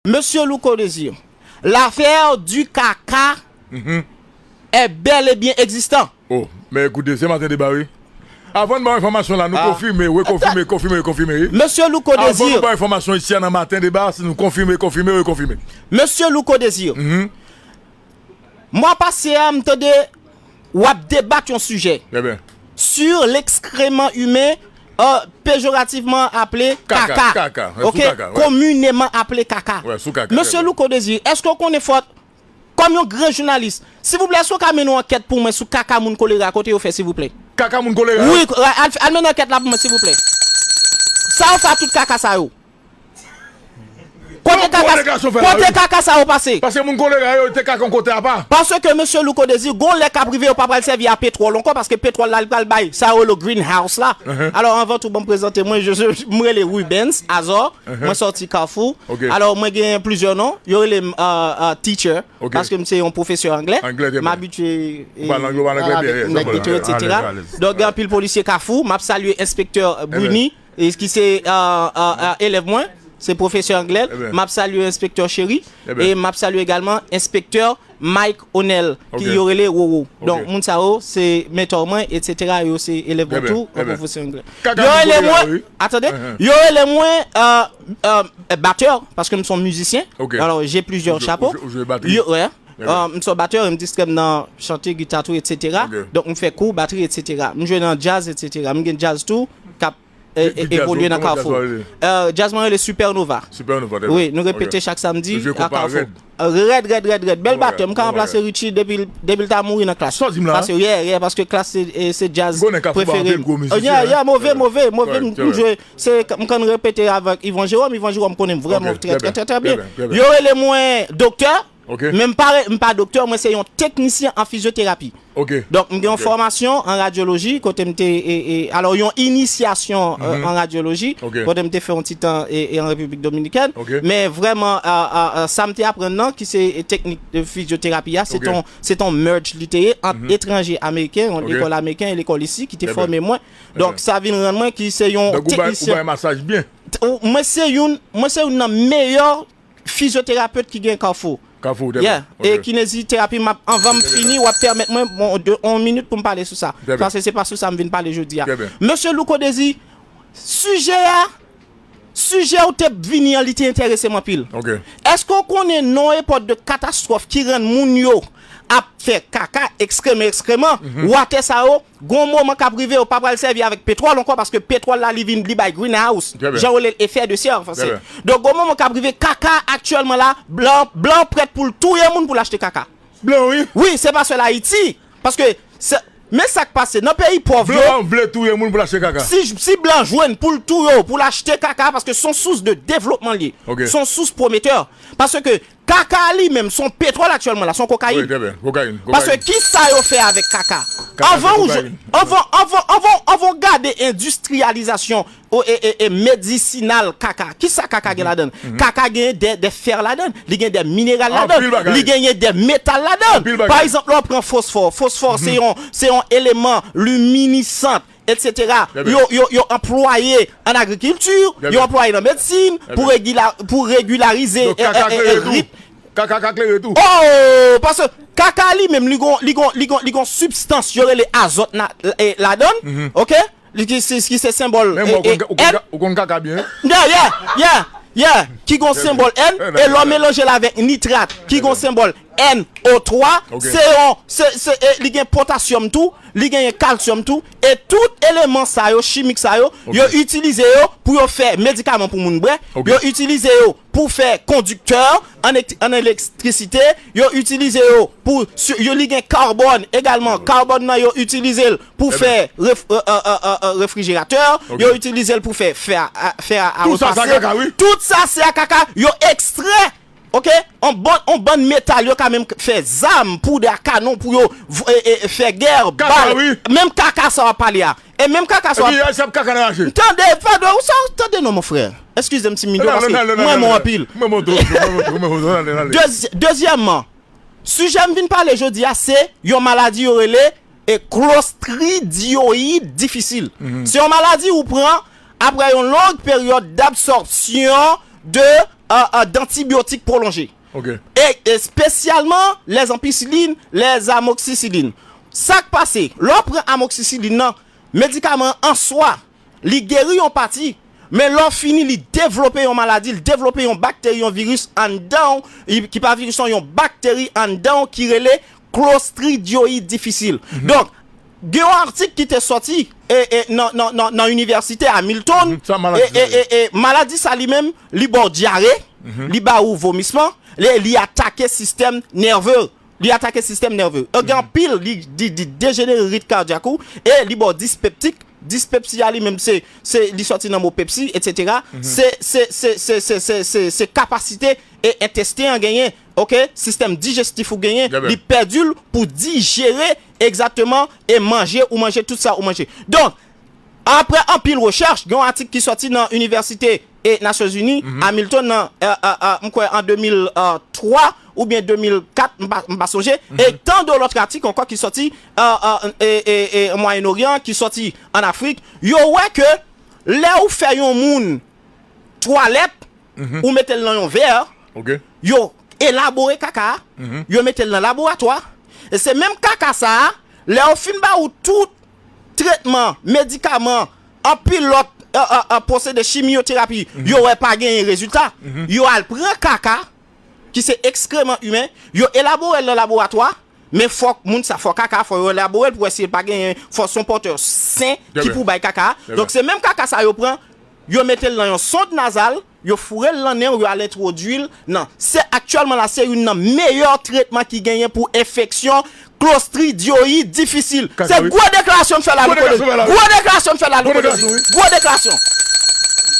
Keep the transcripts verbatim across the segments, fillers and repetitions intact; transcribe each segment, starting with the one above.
Monsieur Louko Désir, l'affaire du kaka est bel et bien existant. Oh, men ekoute, se maten deba wi. Avan n ba w enfòmasyon la, nou konfime, rekonfime, konfime, rekonfime wi. Monsieur Louko Avan nou Désir, ba w enfòmasyon isi a nan maten deba, si nou konfime, konfime, rekonfime. Monsieur Louko Désir, mwa pase a, m tande w ap debat yon sijè Ebyen, sur l'excrément humain, euh, péjorativement appelé Kaka, kaka, kaka, sou ok, kaka, ouais. Communément appelé kaka. Ouais, sou kaka, Monsieur ouais. Louko Désir, èske w konnen fòt, kòm yon gran jounalis, silvouplè, èske w ka mennen yon ankèt pou mwen sou kaka moun kolera, kote yo fè, silvouplè? Kaka moun kolera. Wi, al, al mennen ankèt la pou mwen, silvouplè. Sa yo fè a tout kaka sa yo? Kote Yon kaka, gwo nègasyon fè la, kote wi. Kaka sa yo pase? Paske moun kolera yo te kaka yon kote apa. Paske mesye Louko Désir, gon lè k ap rive yo pa pral sèvi a petwòl ankò, paske petwòl la li pral bay sa yo rele greenhouse la. Alò, anvan tou, ban m prezante mwen, je, je, mwen rele Rubens Azor, mwen sòti Kafou. Ok. Alò, mwen gen plizyè non, yo rele m euh, euh, teacher, Ok. Paske m se yon pwofesè anglè, Anglè, trè m byen. abitye Ou pale anglè, ou pale anglè avèk byen, nèg byen, etsetera. alèz, alèz. Donk, gen anpil polisye Kafou, m ap salye enspektè Bruni, e ki se euh, euh, euh, elèv mwen, se pwofesè anglè, Ebyen. M ap salye enspektè Cheri, Ebyen. E m ap salye egalman enspektè Mike Onel, ki Ok. yo rele Wowo. Donk, moun sa yo, se mentò mwen, etsetera, yo se elèv mwen Ebyen, tou, an ebyen. pwofesè anglè. Kaka Yo moun rele kolera, mwen, wi. atande, yo rele mwen euh, euh, batè, paske m se yon mizisyen. Ok. Alò, j'ai plusieurs Ou jwe- chapeaux. ou jwe- ou jwe batri? Yo, ouais. Ebyen. Euh, m se yon batè, m distrè m nan chante, gita tou, etsetera. Ok. Donk, m fè kou batri, etsetera. M jwe nan djaz, etsetera. M gen djaz tou, k ap e- Ki- e- ki djaz evolye ou- nan kòman djaz Kafou. ou rele? Euh, djaz mwen rele Supernova. Supernova, trè Wi, byen. Nou repete Ok. chak samdi Ou jwe a konpa Kafou. rèd. Rèd, rèd, rèd, rèd. Bèl Bon batè, bagay, m ka bon ranplase bagay. Richie depi l- depi l ta mouri nan Klass. Sa w di m la? Paske, yeah, yeah, paske Klass se e, se djaz Konnen Kafou pa prefere anpil m. gwo mizisyen, Yeah, yeah, hein? move, move, move. Ouais, M c'est vrai. jwe, se, m konn repete avèk Yvan Jérôme. Yvan Jérôme konnen m vrèman Ok, trè, trè trè, byen, trè trè byen. byen, trè byen. Yo rele mwen doktè, Ok. men m pa re- m pa doktè, mwen se yon teknisyen an fizyoterapi. Ok. Donk, m gen yon Ok. fòmasyon an radyoloji, kote m te, e, e, alò, yon inisyasyon euh, an radyoloji, Ok. kote m te fè yon ti tan e, e, an Repiblik Dominikèn. Ok. Men vrèman, euh, euh, euh, sa m te aprann nan, ki se e, teknik de fizyoterapi a, se Ok. ton, se ton merge li te ye ant etranje ameriken, yon Ok. lekòl ameriken e lekòl isi, ki te Trè fòme byen. mwen. Donk, sa vin rann mwen ki se yon Donk, ou bay, ou teknisyen. Bay masaj byen. Ou- Mwen se youn, mwen se youn nan meyè fizyoterapet ki gen Kafou. Kafou, trè Yeah. byen. E Ok. kineziterapim ap, anvan m Trè byen. Fini, w ap pèmèt mwen bon, de, yon minit pou m pale sou sa. Trè byen. Paske se pa sou sa m vin pale jodi a. Trè byen. Mesye Louko Désir, sijè a, sijè ou te vini an, li te enterese m anpil. Ok. Èske w konnen nan yon epòk de katastwòf ki rann moun yo ap fè kaka, ekskreman, ekskreman, watè sa yo, gon moman k ap rive, yo pa pral sèvi avèk petwòl ankò, paske petwòl la, li vin, li bay greenhouse. Trè byen. Jan yo rele l, effet de serre an fransè. Trè byen. Donk, gon moman k ap rive, kaka aktyèlman la, blan, blan prèt pou l touye moun pou l achte kaka. Blan, wi. Wi, se pa sèl Ayiti. Paske, se, men sa k pase, nan peyi pòv yo, Blan vle touye moun pou l achte kaka. Si, si blan jwenn pou l touye w, pou l achte kaka, paske se yon sous de devlopman li ye. Ok. Se yon sous pwometè. Paske kaka li menm, se yon petwòl aktyèlman la, se yon kokayin. Wi, trè byen. Kokayin. Paske Kokayin. Kisa yo fè avèk kaka? Kaka Anvan se ou, kokayin. Anvan, anvan, anvan, anvan w gade endistriyalizasyon o, e, e, e medisinal kaka, kisa kaka gen ladan l? Kaka gen de, de fè ladan l, li gen de mineral ladan Anpil l, bagay. Li gen de metal ladan l. Anpil bagay. Pa egzanp, lè w pran fosfò, fosfò se yon, se yon eleman liminisant, etsetera. Trè byen. Yo, yo, yo anplwaye an agrikilti, Trè yo byen. Anplwaye nan medsin, Trè pou byen. Regila, pou regilarize Donk, e, kaka e, e, klere tou. Ritm. Kaka ka klere tou. Oh, paske kaka li menm, li gon, li gon, li gon, li gon sibstans yo rele azòt na, e, ladan l, ok? Li ki, se, ki se senbòl Men e, mwen, ou e, konn, ou konn, N. ou konn kaka byen. Yeah, yeah, yeah, yeah. Ki gon senbòl N, Trè e lè w byen. Melanje l avèk nitrat, ki gon senbòl N O twa, Ok. se yon, se, se, e, li gen potasyòm tou, li genyen kalsyòm tou, e tout eleman sa yo, chimik sa yo, Ok. Yo itilize yo pou yo fè medikaman pou moun bwè, Ok. Yo itilize yo pou fè kondiktè an ek, an elektrisite, yo itilize yo pou, si, yo li gen karbòn egalman, karbòn nan yo itilize l pou fè ref, e, e, e, e, e, refrijeratè, Ok. Yo itilize l pou fè fè a, a, fè a, a Tout sa, sa repase. Kaka, wi. Tout sa se a kaka, yo ekstrè, ok? On bann, on bann metal yo ka menm fè zam, poud a kanon pou yo v- e, e, fè gè, Kaka, bal. Wi. Menm kaka sa w ap pale a. E menm kaka sa w ap Epi, y ap kaka nan rache. Tande, tande, ou sa, tande non, mon frè. Eskize m ti minit, paske mwen mwen anpil. Mwen monte, mwen monte, mwen monte, ale, ale. Dezi- Dezyèmman, sijè m vin pale jodi a, se yon maladi yo rele e klostridyoyid difisil. Se yon maladi ou pran apre yon long peryòd dabsòpsyon de euh, euh, d'antibiotiques prolongés. Ok. E espesyalman les ampicillines, les amoxicillines. Sa k pase, lè w pran amoxicilline nan, medikaman an an swa, li geri yon pati, men lè w fini, li devlope yon maladi, li devlope yon bakteri, yon viris anndan w, ki pa viris non, yon bakteri anndan w ki rele klostridyoyid difisil. Donk, gen yon atik ki te sòti e, e, nan, nan, nan, nan inivèsite Hamilton. Mhm, sa maladi e, e, e, e maladi sa li menm, li ba w dyare, li ba ou vomisman, li, li atake sistèm nève. Li atake sistèm nève. E gen anpil, li, li, li dejenere rit kadyak ou, e li ba w dispeptik. Dispepsi a li menm, se, se, li sòti nan mo pepsi, etsetera. Se, se, se, se, se, se, se, se kapasite e entesten an genyen, ok? Sistèm dijestif ou genyen, Ebyen. Li pèdi l pou dijere egzakteman e manje ou manje tout sa ou manje. Donk, apre anpil rechèch, gen yon atik ki sòti nan inivèsite e Nasyonzini, Hamilton nan, euh, euh, euh, m kwè an de mil twa oubyen de mil kat, m pa, m pa sonje, e tan de lòt atik ankò ki sòti euh, euh, e, e, e Mwayen Oryan, ki sòti an Afrik, yo wè ke lè ou fè yon moun twalèt, ou mete l nan yon vè, Ok. yo elabore kaka, yo mete l nan laboratwa, e se menm kaka sa a, lè yo fin ba ou tout tretman, medikaman, anpil lòt euh, euh, euh, pwosede chimyoterapi, yo wè pa genyen rezilta, yo al pran kaka, ki se ekskreman imen, yo elabore l nan laboratwa, men fòk moun sa, fò kaka, fò yo elabore l pou wè si l pa genyen, fò se yon pòtè sen ki Ebyen. Pou bay kaka. Ebyen. Donk se menm kaka sa yo pran, yo mete l nan yon sond nazal, yo foure l nan nen w, yo al entwodui l nan. Se aktyèlman la, se youn nan meyè tretman ki genyen pou enfeksyon klostridyoyid difisil. Kaka, Se wi. Gwo deklarasyon m fè la, Gwo Louko deklarasyon Dezi. fè la, Gwo wi. Deklarasyon m fè la, Gwo Louko deklarasyon, Dezi. wi.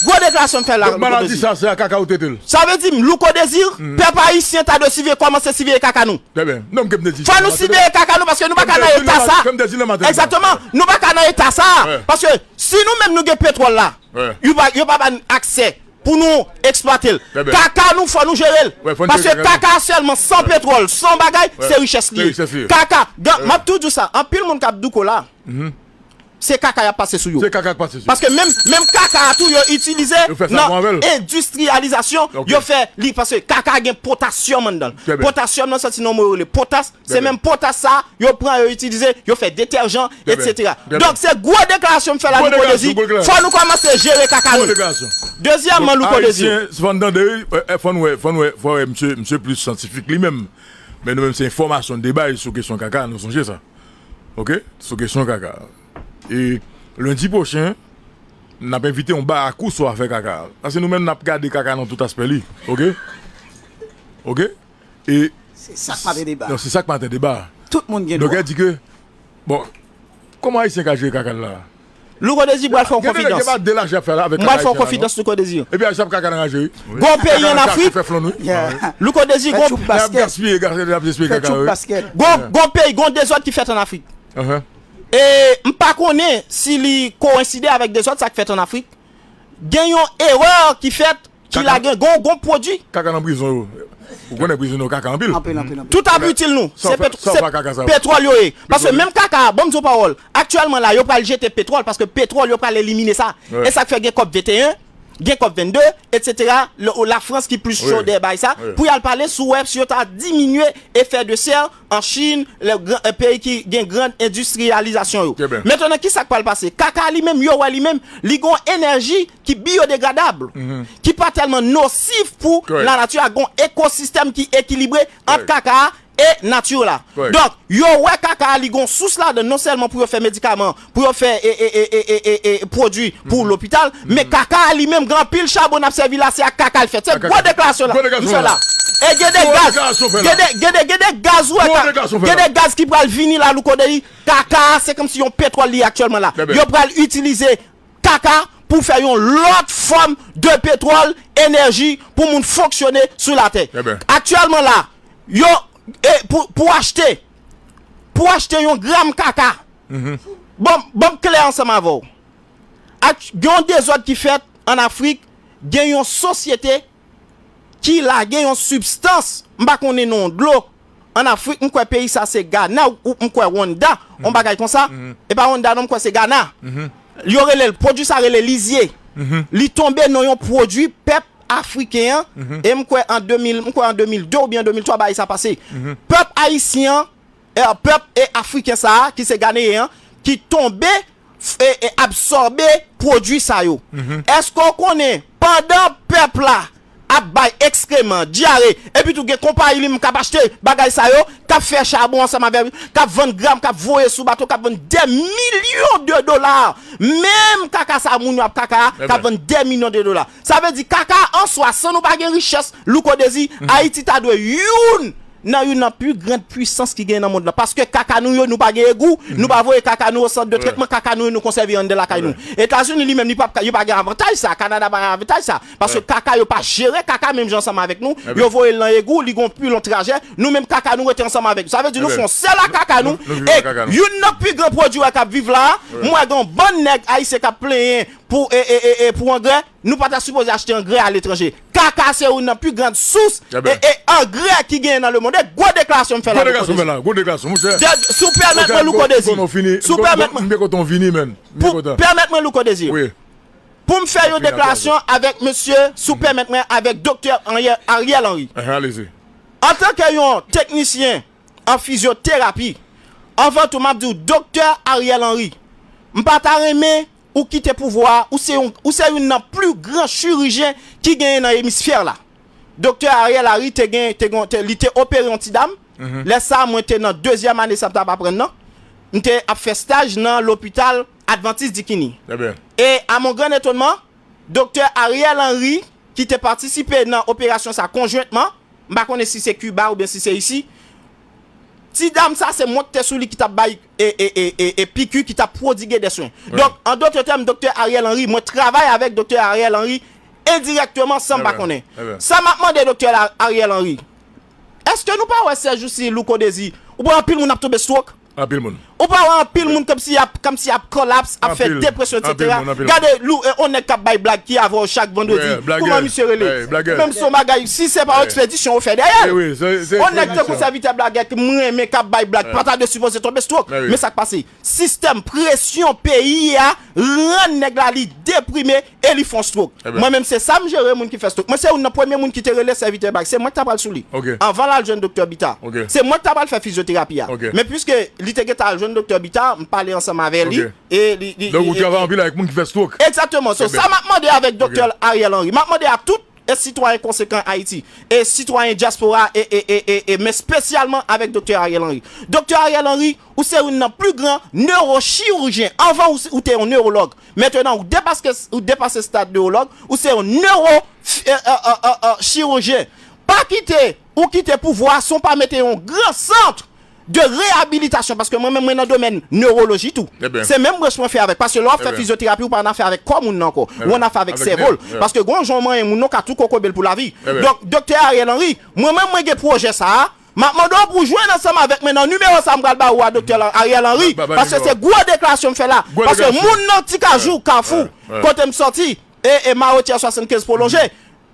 Gwo deklarasyon m fè la, Donk Louko maladi Dezi. Sa, se a kaka ou tete l. Sa vle di, Louko Dezi, pèp ayisyen ta dwe siveye, kòmanse siveye kaka nou. Trè byen. Non, m ke m te di. Fò nou siveye kaka nou, paske nou pa ka nan eta sa. Ke m te di nan maten. Egzakteman. Nou pa ka nan eta sa. Wi. Paske si nou menm nou gen petwòl la, Wi. yo pa, yo pa ba n aksè pou nou eksplwate l. Trè byen. Kaka nou, fò nou jere l. Wi, fò nou Paske jere kaka nou. Kaka sèlman, san petwòl, san bagay, Wi. Se richès Se li ye. Richès li ye. Kaka, m ap tou di w sa, anpil moun k ap douko la, se kaka y ap pase sou yo. Se kaka k pase sou. Paske menm, menm kaka a tou, yo itilize Yo fè savon avè l. Endistriyalizasyon, Ok. Yo fè li, paske kaka gen potasyòm anndan l. Trè byen. Potasyòm nan sòti nan mo yo rele potas, se Trè byen. Menm potas sa, yo pran, yo itilize, yo fè detèjan, Trè byen. Etsetera. Trè byen. Donk, se gwo deklarasyon m fè la, Gwo Louko deklarasyon, Dezi. gwo deklarasyon. Fò nou kòmanse jere kaka Gwo nou. deklarasyon. Dezyèmman, Louko Dezi. Ayisyen, fò n tande, wi, fò n wè, fò n wè, fò n wè, misye, misye plis syantifik li menm. Men nou menm, se enfòmasyon de baz sou kesyon kaka, nou sonje sa. Ok? Sou kesyon kaka. E lendi pwochen, n ap envite yon barakou sou afè kaka. Paske nou menm, n ap gade kaka nan tout aspè li. Ok? Ok? E Se sa k maten deba. Non, se sa k maten deba. Tout moun gen Donk, dwa. Di ke, bon, kòman Ayisyen ka jere kaka l la? Louko Dezi, m pral fè yon Gen de nèg konfidans. Ki pa de lajè ap fè la avèk M pral fè yon Ayisyen la, konfidans, Louko Dezi. Epi Ayisyen ap kaka nan raje, wi. Gon peyi an Afrik, Yeah. Louko Dezi, Fè gon, tchouk N ap basket. gaspiye, gaspiye, gaspiye Fè kaka, tchouk wi. basket. gon, gon peyi, gon dezòd ki fèt an Afrik. Uh-huh. E m pa konnen si li koenside avèk dezòd sa k fèt an Afrik. Gen yon erè ki fèt, ki Kaka. Lage, gon, gon pwodui. Kaka nan prizon yo. Ou konnen prizon yo kaka anpil. Anpil, anpil, anpil. Tout ab itil nou, Sa se w fè, petw-, sa w se fè kaka sa. Petwòl yo ye. Paske menm kaka, ban m di w pawòl, aktyèlman la, yo pral jete petwòl, paske petwòl, yo pral elimine sa. Wi. E sa k fè gen kòp venteyen, gen kòp vennde, etsetera, le- Lafrans ki plis Wi. cho dèyè bay sa, Wi. Pou y al pale sou wè si yo ta diminye efè de sè an Chin, le gran, eh, peyi ki gen gran endistriyalizasyon yo. Trè byen. Mentnan, ki sa k pral pase? Kaka li menm, yo wè li menm, li gon enèji ki byodegradab, ki pa tèlman nosif pou Correct. Lanati a, gon ekosistèm ki ekilibre ant Correct. kaka a e nati la. Correct. Donk, yo wè kaka a, li gon sous ladan, non sèlman pou yo fè medikaman, pou yo fè e, e, e, e, e, e, e, pwodui pou lopital, men kaka a li menm, gen anpil chabon n ap sèvi la, se ak kaka l fèt. Se Ak gwo kaka. deklarasyon la. Gwo deklarasyon Misye la. la. E gen de Gwo gaz, deklarasyon fè gen la. de, gen de, gen de gaz ou wè Gwo ka- deklarasyon fè gen la. De gaz ki pral vini la, Louko Dezi, kaka a, se kòmsi yon petwòl li ye aktyèlman la. Trè byen. Yo pral itilize kaka pou fè yon lòt fòm de petwòl, enèji pou moun fonksyone sou latè. Trè byen. Aktyèlman la, yo, e, pou, pou achte, pou achte yon granm kaka, bon, bon, klè ansanm avè w. Ak, gen yon dezòd ki fèt an Afrik, gen yon sosyete ki lage yon sibstans, m pa konnen non dlo, an Afrik, m kwè peyi sa se Ghana, ou m kwè Rwanda, yon bagay konsa, e pa Rwanda non, m kwè se Ghana. Yo rele l, pwodui sa rele lizye. Li tonbe nan yon pwodui pèp afriken an, e m kwè an de mil, m kwè an de mil de oubyen de mil twa bagay sa pase. Pèp ayisyen an, e, pèp e afriken sa a, ki se ganeyen an, ki tonbe, f- e, e absòbe pwodui sa yo. Èske w konnen, pandan pèp la ap bay ekskreman, dyare, epi tou gen konpayi li menm k ap achte bagay sa yo, k ap fè chabon ansanm avè l, k ap vann gram, k ap voye sou bato, k ap vann dè milyon de dola. Menm kaka sa moun yo ap kaka a, k ap vann dè milyon de dola. Sa vle di kaka an swa, san nou pa gen richès, Louko Dezi, Ayiti ta dwe youn nan youn nan pi grand pwisans ki gen nan mond lan. Paske kaka nou yo, nou pa gen egou, nou pa voye kaka nou o sant de tretman, kaka nou yo, nou konsève anndan lakay nou. Etazini li menm, li pa, yo pa gen avantaj sa, Kanada pa gen avantaj sa. Paske kaka yo pa jere kaka menm jan ansanm avèk nou, yo voye l nan egou, li gon pi lon trajè, nou menm kaka nou rete ansanm avèk nou. Sa vle di nou fè yon sèl ak kaka nou, e youn nan pi gran pwodui k ap viv la a, m wè gen yon bann nèg ayisyen k ap plenyen pou, e, e, e, e, pou angrè, nou pa ta sipoze achte angrè aletranje. Kaka se youn nan pi grand sous e, e angrè ki genyen nan lemonn. E gwo deklarasyon m fè la, Louko Dezi. Gwo deklarasyon, monchè. Si w pèmèt mwen, Louko Dezi. Si w pèmèt mwen. M byen kontan w vini, menn. M byen kontan. Pèmèt mwen, Louko Dezi. Wi. Pou m fè yon deklarasyon avèk mesye, si w pèmèt mwen, avèk Doktè Ariel, Ariel Henry. Antanke yon teknisyen an fizyoterapi, anvan tou, m ap di w, Doktè Ariel Henry, m pa ta renmen ou kite pouvwa a, ou se yon, ou se youn nan pli gran chirijyen ki genyen nan emisfè la. Doktè Ariel Henry te gen, te gen, te, li te opere yon ti dam. Lè sa a, mwen te nan dezyèm ane sa m t ap aprann nan. M te ap fè staj nan lopital Adventiste Dikini. E, à mon grand étonnement, Doktè Ariel Henry, ki te patisipe nan operasyon sa konjwentman, m pa konnen si se Kiba oubyen si se isi, ti dam sa, se mwen ki te sou li ki t ap bay e, e, e, e, e piki, ki t ap pwodige de swen. Donk, an dòt tèm, Doktè Ariel Henry, mwen travay avèk Doktè Ariel Henry endirèkteman san m pa konnen. Sa m ap mande Doktè la, Ariel Henry, èske nou pa wè sèjousi, Louko Dezi, ou pa wè anpil moun ap tonbe stroke? Anpil moun. Ou pa wè anpil moun kòmsi y ap, kòmsi y ap kòlaps, ap fè depresyon, etsetera. Gade, Lou, e, on nèg k ap bay blag ki avè w chak vandredi. Kouman misye rele? Menm si on bagay, si se pa yon ekspedisyon ou fè dèyè l. On nèg tankou sèvitè blagè ke mwen renmen k ap bay blag, pa ta dwe sipoze tonbe stroke. Men sa k pase, sistèm presyon peyi a rann nèg la li deprime e li fè yon stroke. Mwen menm se sa m jere moun ki fè stroke. Mwen se youn nan premye moun ki te rele sèvitè bag. Se mwen ki ta pral sou li. Anvan l al jwenn Doktè Bita. Se mwen ki ta pral fè fizyoterapi a. Men piske li te gentan al jwenn Doktè Bita, m pale ansanm avè li. E li, li, Donk ou travay anpil avèk moun ki fè stroke. Egzakteman. So, sa m ap mande avèk Doktè Ariel Henry, m ap mande a tout e sitwayen konsekan Ayiti, e sitwayen dyaspora, e, e, e, e, e, men espesyalman avèk Doktè Ariel Henry. Doktè Ariel Henry, ou se youn nan pli gran newochirijyen. Anvan, ou, ou te yon newològ. Mentenan, ou depase, ou depase stad newològ, ou se yon newo, e, e, e, e, e, chirijyen. Pa kite, ou kite pouvwa a san w pa mete yon gran sant de reyabilitasyon, paske mwen menm, mwen nan domèn newoloji tou. Se menm branch mwen fè avèk, paske lè w ap fè fizyoterapi, ou pa annafè avèk kò moun nan ankò, ou annafè avèk sèvo l. Paske gon jan w manyen moun nan, ou ka tou kokobe l pou lavi. Donk, Doktè Ariel Henry, mwen menm, mwen gen pwojè sa a, m ap mande w pou w jwenn ansanm avèk mwen nan nimewo sa a m pral ba ou a, Doktè Ariel Henry, paske se gwo deklarasyon m fè la. Paske moun nan Ti Kajou, Kafou, kote m sòti, e, e Mawotyè swasannkenz pwolonje,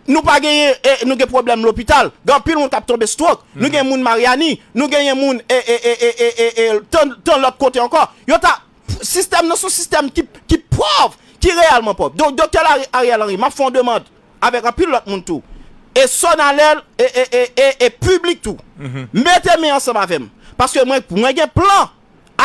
nou pa genyen, e, nou gen pwoblèm lopital. Gen anpil moun k ap tonbe stroke. Nou gen moun Maryani. Nou genyen moun, e, e, e, e, e, e, e, tan, tan lòt kote ankò. Yo ta, sistèm nan se yon sistèm ki, ki pòv, ki reyèlman pòv. Donk, Doktè Ari-, Ariel Henry, m ap fè yon demann avèk anpil lòt moun tou. E Sonalèl, e, e, e, e, e piblik tou. Mete men ansanm avè m. Paske mwen, mwen gen plan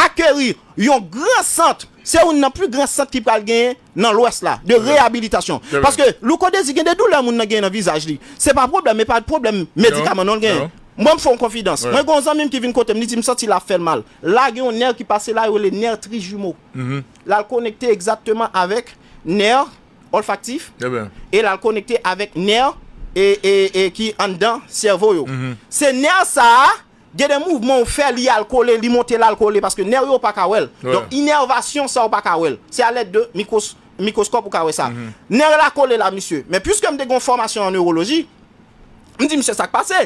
akeri yon gran sant, se youn nan pli gran sant ki pral genyen nan Lwès la, de reyabilitasyon. Paske Louko Dezi, gen de doulè moun nan genyen nan vizaj li. Se pa pwoblèm, e pa pwoblèm medikaman non l genyen. Mwen, m fè yon konfidans. Mwen, gen yon zanmi m ki vin kote m, li di m santi l ap fè l mal. La, gen yon nè ki pase la, yo rele nè trijimo. L al konekte egzakteman avèk nè olfaktif, e l al konekte avèk nè, e, e, e ki anndan sèvo yo. Se nè sa a, gen de mouvman ou fè, li al kole, li monte, l al kole, paske nè yo pa ka wè l. Donk, inèvasyon sa ou pa ka wè l. Se alèd de mikros-, mikwoskòp ou ka wè sa. Nè la kole la, misye. Men piske m te gen yon fòmasyon an newoloji, m di misye sa k pase.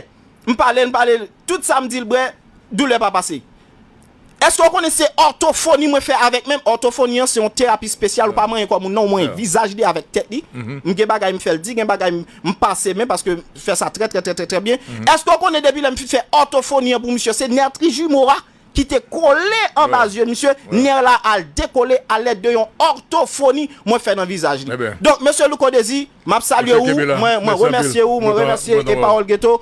M pale l, m pale l, tout sa m di l, bre, doulè pa pase. Èske w konnen se òtofoni mwen fè avèk men m? Òtofoni an se yon terapi espesyal, ou pa manyen kò moun nan, ou manyen vizaj li avèk tèt li. M gen bagay m fè l di, gen bagay m, m pase men paske m fè sa trè, trè, trè, trè, trè byen. Èske w konnen depi lè m fin fè òtofoni an pou misye, se nè trijimo a ki te kole anba zye misye, nè la al dekole alèd de yon òtofoni mwen fè nan vizaj li. Donk, mesye Louko Dezi, m ap salye ou, mwen remèsye ou, mwen remèsye e Pawòl Geto,